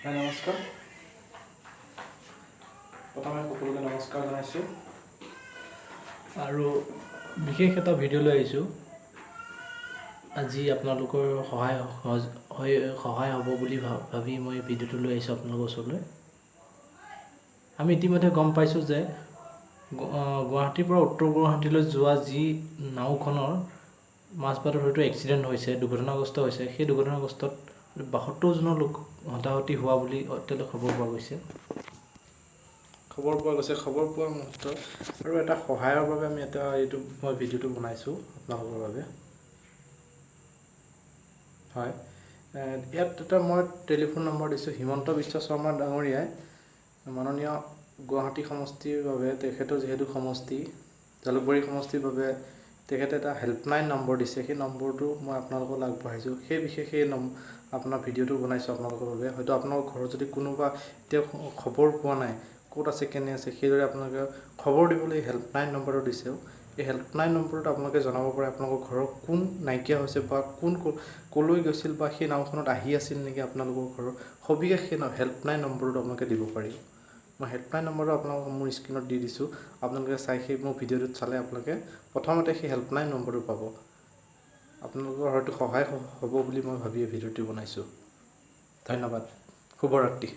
হয়, নমস্কাৰ। প্ৰথমে সকলোকে নমস্কাৰ জনাইছোঁ। আৰু বিশেষ এটা ভিডিঅ' লৈ আহিছোঁ আজি। আপোনালোকৰ সহায় সহায় হ'ব বুলি ভাবি মই ভিডিঅ'টো লৈ আহিছোঁ আপোনালোকৰ ওচৰলৈ। আমি ইতিমধ্যে গম পাইছোঁ যে গুৱাহাটীৰ পৰা উত্তৰ গুৱাহাটীলৈ যোৱা যি নাওখনৰ মাজবাটত হয়তো এক্সিডেণ্ট হৈছে, দুৰ্ঘটনাগ্ৰস্ত হৈছে, সেই দুৰ্ঘটনাগ্ৰস্তত 72জনৰ লোক হতাহতি হোৱা বুলি এতিয়ালৈ খবৰ পোৱা গৈছে। খবৰ পোৱা গৈছে। খবৰ পোৱা মুহূৰ্তত আৰু এটা সহায়ৰ বাবে আমি এটা এইটো মই ভিডিঅ'টো বনাইছোঁ আপোনালোকৰ বাবে। হয়, ইয়াত এটা মই টেলিফোন নম্বৰ দিছোঁ। হিমন্ত বিশ্ব শৰ্মা ডাঙৰীয়াই, মাননীয় গুৱাহাটী সমষ্টিৰ বাবে, তেখেতৰ যিহেতু সমষ্টি জালুকবাৰী সমষ্টিৰ বাবে তেখেতে এটা হেল্পলাইন নম্বৰ দিছে। সেই নম্বৰটো মই আপোনালোকলৈ আগবঢ়াইছোঁ। সেই বিশেষ সেই আপোনাৰ ভিডিঅ'টো বনাইছোঁ আপোনালোকৰ বাবে। হয়তো আপোনালোকৰ ঘৰত যদি কোনোবা এতিয়া খবৰ পোৱা নাই, ক'ত আছে, কেনে আছে, সেইদৰে আপোনালোকে খবৰ দিবলৈ হেল্পলাইন নম্বৰটো দিছে। এই হেল্পলাইন নম্বৰটোত আপোনালোকে জনাব পাৰে আপোনালোকৰ ঘৰৰ কোন নাইকিয়া হৈছে বা কোন ক'লৈ গৈছিল বা সেই নাওখনত আহি আছিল নেকি আপোনালোকৰ ঘৰৰ সবিশেষ সেই হেল্পলাইন নম্বৰটোত আপোনালোকে দিব পাৰিব। মই হেল্পলাইন নম্বৰটো আপোনালোকক মোৰ স্ক্ৰীণত দি দিছোঁ। আপোনালোকে চাই সেই মোৰ ভিডিঅ'টোত চালে আপোনালোকে প্ৰথমতে সেই হেল্পলাইন নম্বৰটো পাব। আপোনালোকৰ হয়তো সহায় হ'ব বুলি মই ভাবি এই ভিডিঅ'টো বনাইছোঁ। ধন্যবাদ, শুভৰাত্ৰি।